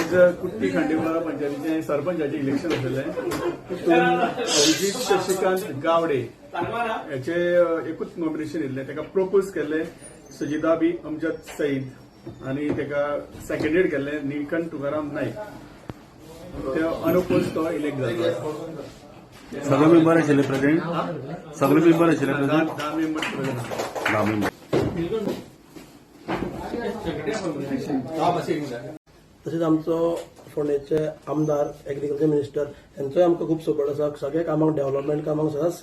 आयज कुट्टी खांडेपारा पंचायतीचें सरपंचाचें इलेक्शन आशिल्लें. तितून अभिजीत शशिकांत गावडे हेचे एकूच नॉमिनेशन येयल्लें. ताका प्रपोज केल्लें सजिदा बी अमजद सईद आनी ताका सेकंडेड केल्लें निळकंठ तुकाराम नाईक. ते अनओपोज तो इलेक्ट जालो. सगळे मेंबर आशिल्ले प्रेझेंट? सगळे मेंबर आशिल्ले प्रेझेंट? 10 member present. 10 मेंबर. तशेंच आमचो फोंडेचे आमदार, एग्रीकल्चर मिनिस्टर हेंचोय आमकां खूब सपोर्ट आसा. सगळ्या कामाक, डेव्हलपमेंट कामाक सदांच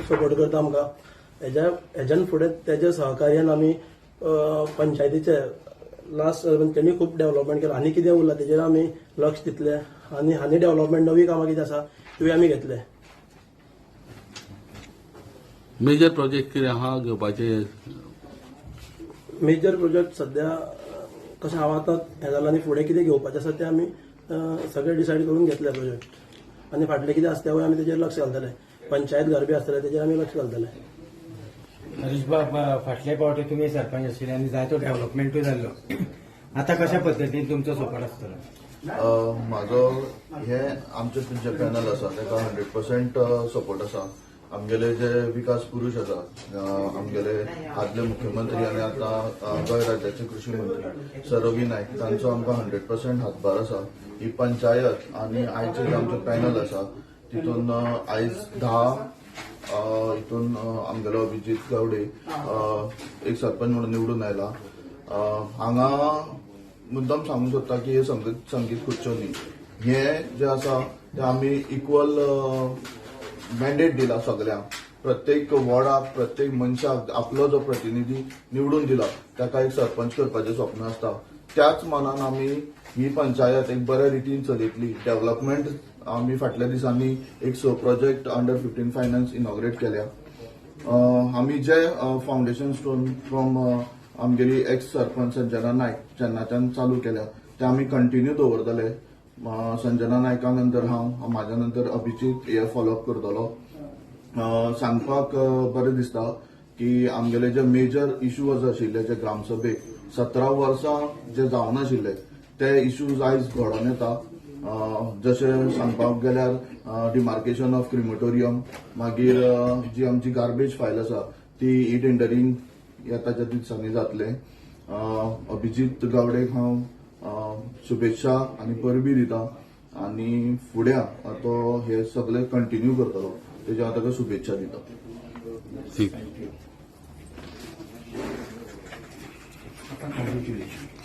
सपोर्ट करता आमकां. हेज्यान फुडें तेज्या सहकार्यान आमी पंचायतीचे लास्ट तेणी खूब डेव्हलपमेंट केलां आनी कितें उरलां तेजेर आमी लक्ष दितले आनी आनी डेव्हलपमेंट नवी कामां कितें आसा त्योय आमी घेतले. मेजर प्रोजेक्ट कितें आहा घेवपाचे? मेजर प्रोजेक्ट सध्या कशें हांव आतां हें जालां आनी फुडें कितें घेवपाचें आसा तें आमी सगळें डिसायड करून घेतले प्रोजेक्ट आनी फाटलें कितें आसा तेवूय आमी तेजेर लक्ष घालतले. पंचायत घर बी आसतलें, तेजेर आमी लक्ष घालतले. हरीश बाब, फाटले फावटी तुमी सरपंच आशिल्ले आनी जायतो डेव्हलपमेंटूय जाल्लो. आतां कशा पद्दतीन तुमचो सपोर्ट आसतलो? म्हाजो हे आमचे जे पॅनल आसा ताका 100% सपोर्ट आसा. आमगेले जे विकास पुरुष आसा, आमगेले आदले मुख्यमंत्री आनी आतां गोंय राज्याचे कृषी मंत्री सर रवी नायक, तांचो आमकां 100% हातभार आसा. ही पंचायत आनी आयचे जे आमचें पॅनल आसा तितून आयज 10 हितून आमगेलो अभिजीत गावडे एक सरपंच म्हणून निवडून आयला. हांगा मुद्दम सांगूंक सोदता की हे संगीत खुर्च्यो न्ही, हे जे आसा ते आमी इक्वल मॅन्डेट दिला सगल्यांक. प्रत्येक वॉर्डाक, प्रत्येक मनशाक आपलो जो प्रतिनिधी निवडून दिला ताका एक सरपंच करपाचें स्वप्न आसता. त्याच मनान आमी ही पंचायत एक बऱ्या रितीन चलयतली. डेव्हलपमेंट आमी फाटल्या दिसांनी एक 6 प्रोजेक्ट अंडर 15 फायनान्स इनॉग्रेट केल्या. आमी जे फावंडेशन स्टोन फ्रॉम आमगेली एक्स सरपंच संजना नायक जेन्नाच्यान चालू केल्या ते आमी कंटिन्यू दवरतले. संजना नायका नंतर हांव, म्हाज्या नंतर अभिजीत हे फॉलोअप करतलो. सांगपाक बरें दिसता की आमगेले जे मेजर इश्यूज आशिल्ले, जे ग्रामसभेक 17 वर्सां जे जावनाशिल्ले, ते इश्यूज आयज घडोवन येता. जशें सांगपाक गेल्यार डिमार्केशन ऑफ क्रिमेटोरियम, मागीर जी आमची गार्बेज फायल आसा ती ई टेंडरींग येताच्या दिसांनी जातलें. अभिजीत गावडेक हांव शुभेच्छा आनी परबी दिता आनी फुड्या तो हे सगळे कंटिन्यू करतलो तेज्या हांव ताका शुभेच्छा दिता. ठीक. Congratulation.